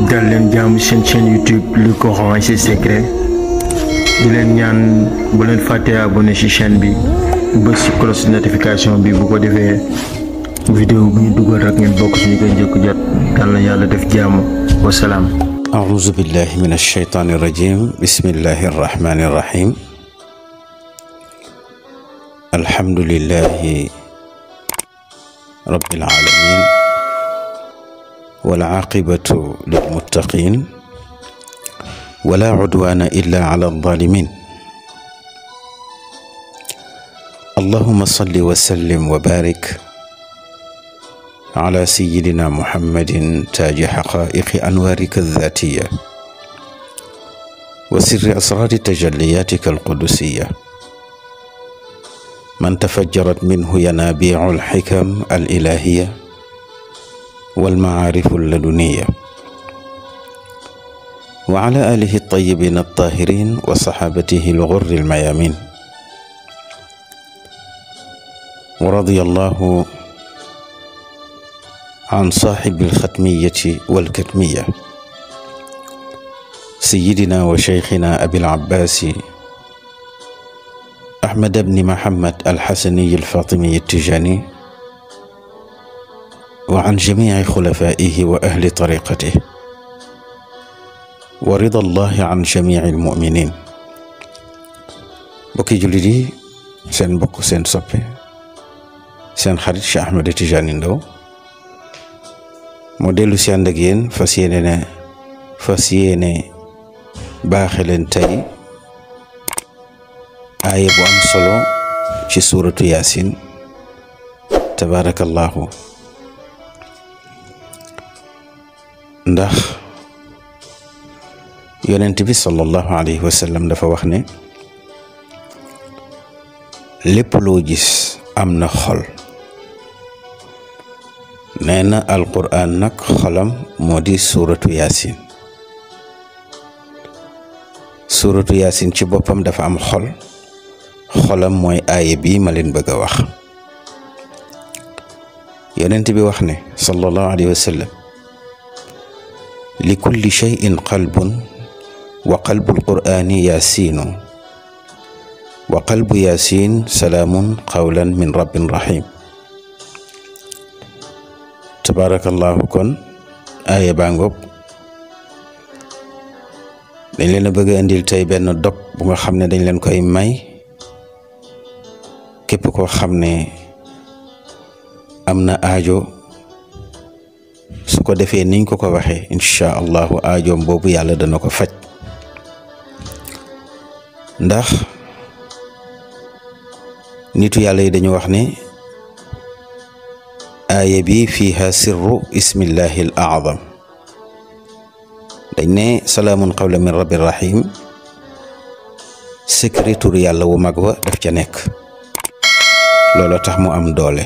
dal leen jaamu seen chaîne YouTube Le Coran et ses secrets di leen ñaan bu leen fàtte abonné ci chaîne bi bës ci cloche de notification bi bu ko defee vidéo bu ñu dugal rek ngeen bokk ci ñu koy njëkk jot. yal na yàlla def jaamu wa salaam. أعوذ بالله من الشيطان الرجيم بسم الله الرحمن الرحيم الحمد لله رب العالمين والعاقبة للمتقين ولا عدوان إلا على الظالمين اللهم صل وسلم وبارك على سيدنا محمد تاج حقائق أنوارك الذاتية وسر أسرار تجلياتك القدسية من تفجرت منه ينابيع الحكم الإلهية والمعارف اللدنية وعلى آله الطيبين الطاهرين وصحابته الغر الميامين ورضي الله عن صاحب الختمية والكتمية سيدنا وشيخنا أبي العباس أحمد بن محمد الحسني الفاطمي التجاني وعن جميع خلفائه وأهل طريقته ورضا الله عن جميع المؤمنين بكي جلدي سين بكو سين صبي سين خريج شيخ أحمد التجاني ندو modelu si ànd ak yéen fas yéene baaxe leen tey aaya bu am solo ci suuratu yaasin tabarakallahu ndax yonent bi sallallahu alayhi wa sallam dafa wax ne lépp loo gis am na xol nee na alquran nag xolam moo di suuratu yaasin ci boppam dafa am xolam mooy aaya bii ma leen bëgg a wax yonent bi wax ne sallallahu alayhi wa sallam li kulli shay'in qalbun wa qalbu alqur'ani yaasiinu wa qalbu yaasiin salaamun qawlan min rabbin rahim tabarakallahu kon aaya bangok dañ leen a bëgg a indil tey benn dog bu nga xam ne dañ leen koy may képp koo xam ne am na aajo su ko defee niñ ko waxee insha allahu aajoom boobu yàlla dana ko faj ndax nitu yàlla yi dañu wax ne aaya bi fiiha sirru ismillahi al a'zam dañ ne salaamun qawlan min rabbir rahim secret tur yàlla wu mag wa daf ca nekk looloo tax mu am doole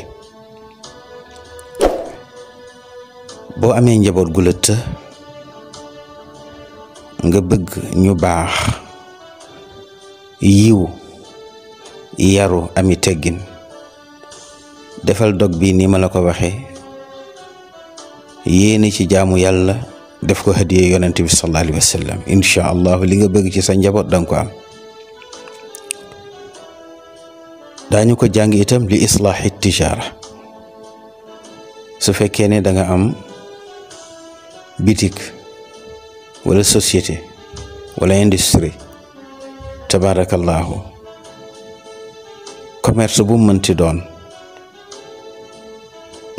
boo amee njaboot gu la të nga bëgg ñu baax yiw yaru ami teggin defal dog bi ni ma la ko waxee yéene ci jaamu yàlla def ko hadiye yonent bi sallallahu alayhi wa sallam insha allah li nga bëgg ci sa njaboot danga ko am daañu ko jàng itam li islaahi tijaara su fekkee ne danga am bitik wala société wala industrie tabarakallahu commerce bu mënti doon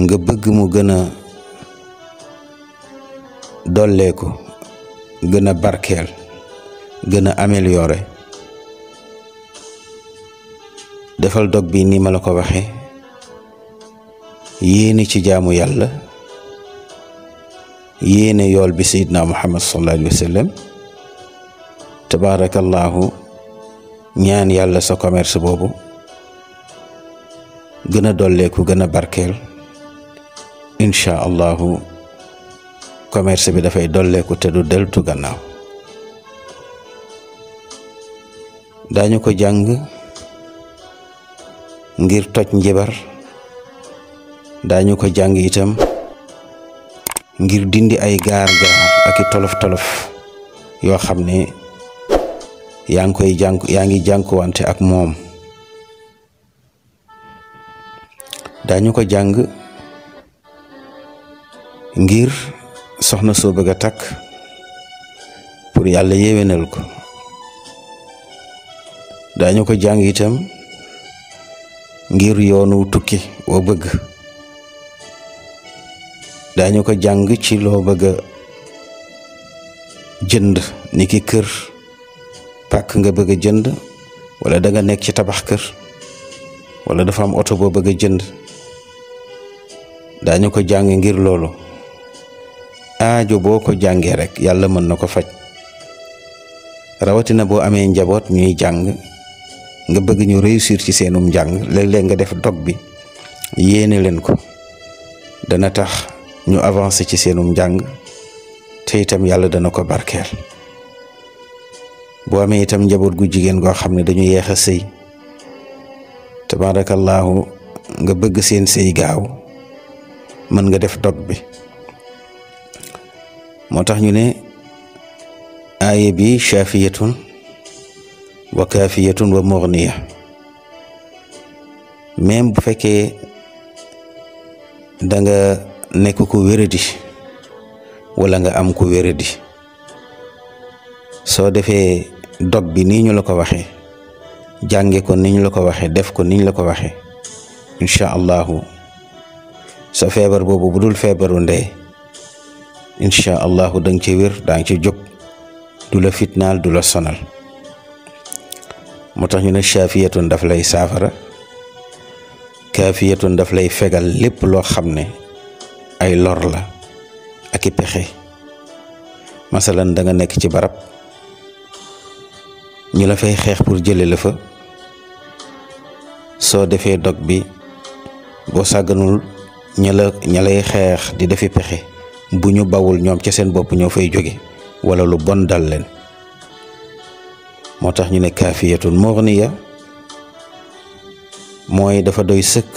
nga bëgg mu gën a dolleeku gën a barkeel gën a amélioré defal dog bi ni ma la ko waxee yéene ci jaamu yàlla yéene yool bi sayyidina muhammad sallallahu alayhi wa sallam tabarakallahu ñaan yàlla sa commerce boobu gën a dolleeku gën a barkeel insha allahu commerce bi dafay dolleeku te du deltu gannaaw daañu ko jàng ngir toj njibar daañu ko jàng itam ngir dindi ay gaar-gaar ak i tolof-tolof yoo xam ne yaa ngi jànkuwante ak moom. daañu ko jàng ngir soxna soo bëgg a takk pour yàlla yéwénal ko. daañu ko jàng itam ngir yoonu tukki woo bëgg. daañu ko jàng ci loo bëgg a jënd ni ki kër pàkk nga bëgg a jënd, wala da nga nekk ci tabax kër, wala dafa am oto boo bëgg a jënd. daañu ko jàng ngir loolu. aajo boo ko jàngee rek yàlla mën na ko faj. rawatina boo amee njaboot ñuy jàng nga bëgg ñu réussir ci seenum njàng, léeg-léeg nga def dog bi yéene leen ko, dana tax ñu avancer ci seenum njàng, te itam yàlla dana ko barkeel. boo amee itam njaboot gu jigéen goo xam ne dañu yeex a sëy, tabaarakallaahu, nga bëgg seen sëy gaaw, mën nga def dog bi. moo tax ñu ne aaya bi shaafiyatun wa kaafiyatun wa mughniya. même bu fekkee da nga nekk ku wéradi wala nga am ku wéradi, soo defee dog bi nii ñu la ko waxee, jànge ko ni ñu la ko waxee, def ko ni ñu la ko waxee, incha allahu sa feebar boobu bu dul feebaru ndey, incha allahu da nga ci wér, daa ngi ci jóg, du la fitnaal, du la sonal. moo tax ñu ne shaafiyatun daf lay saafara, kaafiyatun daf lay fegal lépp loo xam ne ay lor la ak i pexe. masalan da nga nekk ci barab ñu la fay xeex pour jële la fa, soo defee dog bi, boo sàgganul ña lay xeex di defi pexe, bu ñu bawul ñoom ca seen bopp ñoo fay jóge, wala lu bon dal leen. moo tax ñu ne kaafiyatun mughniya mooy dafa doy sëkk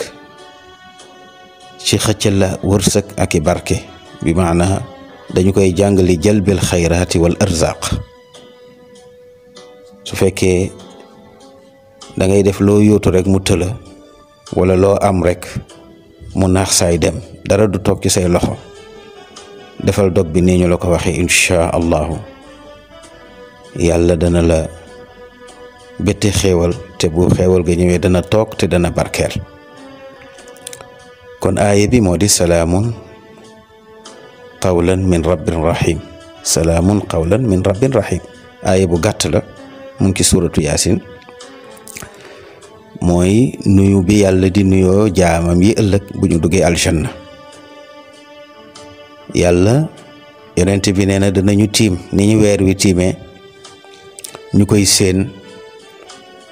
ci xëccal la wërsëg ak i barke, bi maana dañu koy jàngali jalbil xayraati wal arzaq. su fekkee da ngay def loo yóotu rek mu tëla, wala loo am rek mu naax saay dem, dara du toog ci say loxo, defal dog bi nii ñu la ko waxee, incha allahu yàlla dana la bette xéewal, te bu xéewal ga ñëwee dana toog te dana barkeel. kon aaya bi moo di salaamun qawlan min rabbin rahim. salaamun qawlan min rabbin rahim. aaya bu gàtt la, mu ngi ci suuratu yaasin. mooy nuyu bi yàlla di nuyoo jaamam yi ëllëg bu ñu duggee aljanna. yàlla, yonent bi nee na danañu tiim ni ñu weer wi tiimee, ñu koy seen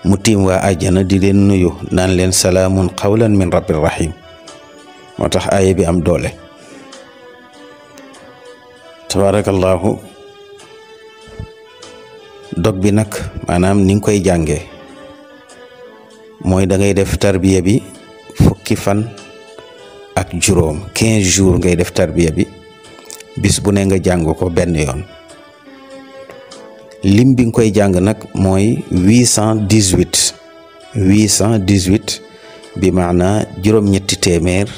mu tiim waa àjjana di leen nuyu, naan leen salaamun qawlan min rabbin rahim. moo tax aaya bi am doole. tabaarakallaahu. dog bi nag maanaam ni nga koy jàngee mooy da ngay def tarbiya bi fukki fan ak juróom, 15 jours ngay def tarbiya bi, bis bu ne nga jàng ko benn yoon. lim bi nga koy jàng nag mooy 818 bi maana juróom-ñetti téeméer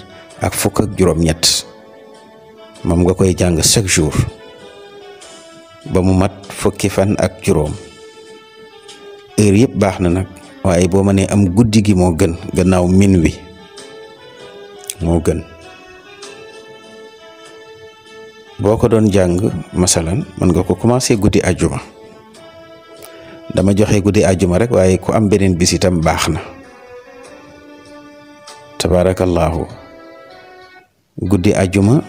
ak fukk ak juróom-ñett, moom nga koy jàng chaque jour ba mu mat fukki fan ak juróom. heure yëpp baax na nag, waaye boo mënee am guddi gi moo gën, gannaaw minuit moo gën. boo ko doon jàng masalan mën nga ko commencé guddi àjjuma. dama joxe guddi àjjuma rek, waaye ku am beneen bis itam baax na. tabaarakallaahu. guddi àjjuma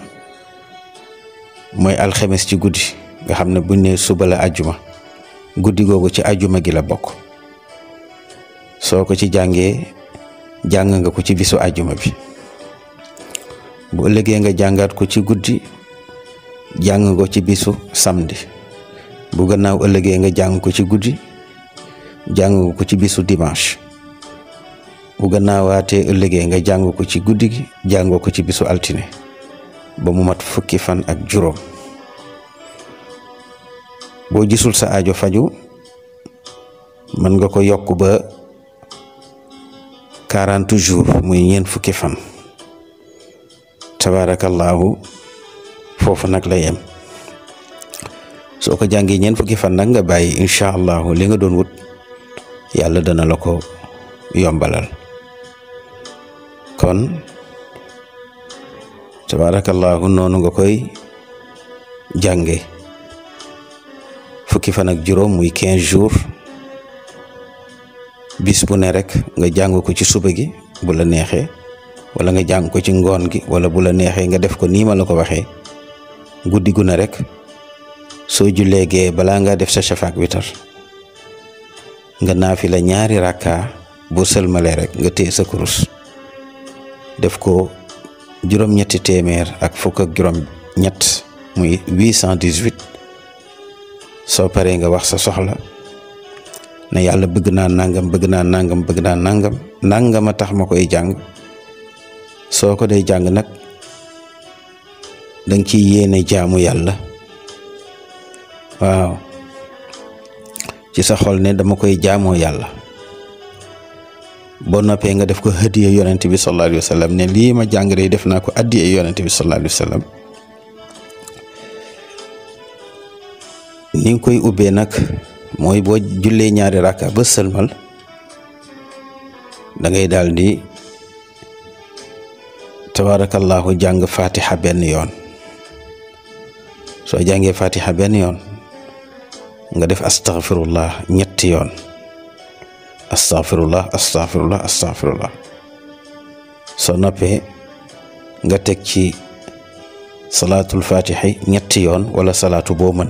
mooy alxemes ci guddi, nga xam ne buñ ne suba la àjjuma, guddi googu ci àjjuma gi la bokk. soo ko ci jàngee, jàng nga ko ci bisu àjjuma bi. bu ëllëgee nga jàngaat ko ci guddi, jàng ko ci bisu samedi. bu gannaaw ëllëgee nga jàng ko ci guddi, jàng ko ci bisu dimanche. bu gannaawaatee ëllëgee nga jàng ko ci guddi gi, jàng ko ci bisu altine, ba mu mat fukki fan ak juróom. boo gisul sa aajo faju mën nga ko yokk ba 40 jours muy ñeent fukki fan tabarakallahu foofu nag lay yem soo ko jàngee ñeent fukki fan nag nga bàyyi incha allahu li nga doon wut yàlla dana la ko yombalal kon tabarakallahu noonu nga koy jànge fukki fan ak juróom muy 15 jours bis bu ne rek nga jàng ko ci suba gi bu la neexee wala nga jàng ko ci ngoon gi wala bu la neexee nga def ko nii ma la ko waxee guddi gu ne rek soo jullee gee balaa nga def sa shafaak witar nga naafila 2 rakka boo sëlmalee rek nga téye sa kurus def ko juróom-ñetti téeméer ak fukk ak juróom-ñett muy 818 soo paree nga wax sa soxla ne yàlla bëgg naa nangam bëgg naa nangam bëgg naa nangam nangama tax ma koy jàng soo ko day jàng nag danga ciy yéene jaamu yàlla waaw ci sa xol ne dama koy jaamoo yàlla boo noppee nga def ko hadiya yonent bi sallallahu alayhi wa sallam ne lii ma jàng day def naa ko addiya yonent bi sallallahu alayhi wa sallam ni nga koy ubbee nag mooy boo jullee 2 rakka ba sëlmal da ngay daal di tabarakallahu jàng fatiha benn yoon soo jàngee fatiha benn yoon nga def astaghfirullah 3 yoon astaghfirullah astaghfirullah astaghfirullah soo noppee nga teg ci salaatul fatihi 3 yoon wala salaatu boo mën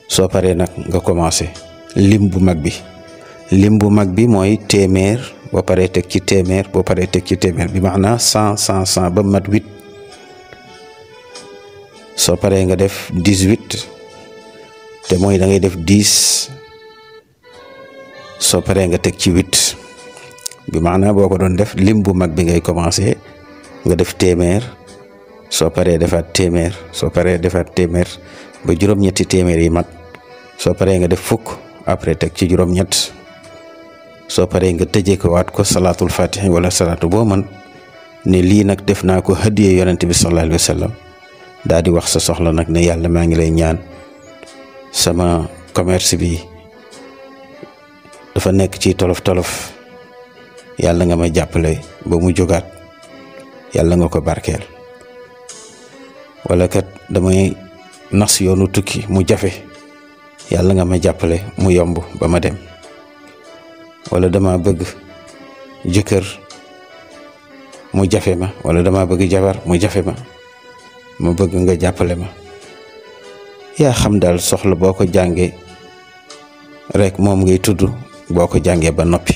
soo paree nag nga commencé lim bu mag bi mooy téeméer boo paree teg ci téeméer boo paree teg ci téeméer bi maanaam 100 ba mat 8 soo paree nga def 18 te mooy da ngay def 10 soo paree nga teg ci 8 bi maanaam boo ko doon def lim bu mag bi ngay commencé nga def téeméer soo paree defaat téeméer soo paree defaat téeméer ba juróom-ñetti téeméer yi mat soo paree nga def fukk après teg ci juróom-ñett soo paree nga tëjee ko waat ko salaatul fatihi wala salaatu boo man ne lii nag def naa ko hadiya yonent bi sallallahu alayhi wa sallam daal di wax sa soxla nag ne yàlla maa ngi lay ñaan sama commerce bi dafa nekk ci tolof yàlla nga ma jàppale ba mu jógaat yàlla nga ko barkeel wala kat damay nas yoonu tukki mu jafe yàlla nga ma jàppale mu yomb ba ma dem wala dama bëgg jëkkër mu jafe ma wala dama bëgg jabar mu jafe ma bëgg nga jàppale ma yaa xam daal soxla boo ko jàngee rek moom ngay tudd boo ko jàngee ba noppi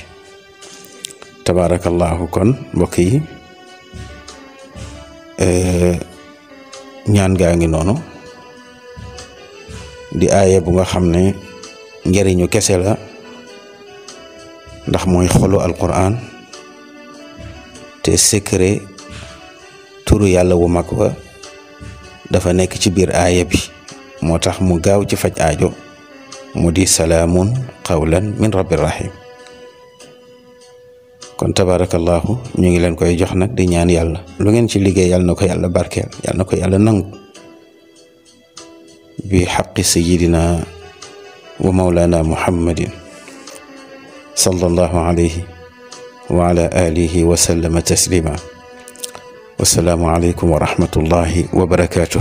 tabarakallahu kon mbokk yi ñaan gaa ngi noonu di aaye bu nga xam ne njëriñu kese la ndax mooy xolu alquran te secret turu yàlla wu mag wa dafa nekk ci biir aaya bi moo tax mu gaaw ci faj aajo mu di salaamun qawlan min rabbir rahim kon tabarakallahu ñu ngi leen koy jox nag di ñaan yàlla lu ngeen ci liggéey yàlla na ko yàlla barkeel yàlla na ko yàlla nangu bi xaqi sayidina wa mawlana muhammadin sallallahu alayhi wa ala alihi wa sallama taslima wassalaamu alaykum wa rahmatullahi wa barakatuh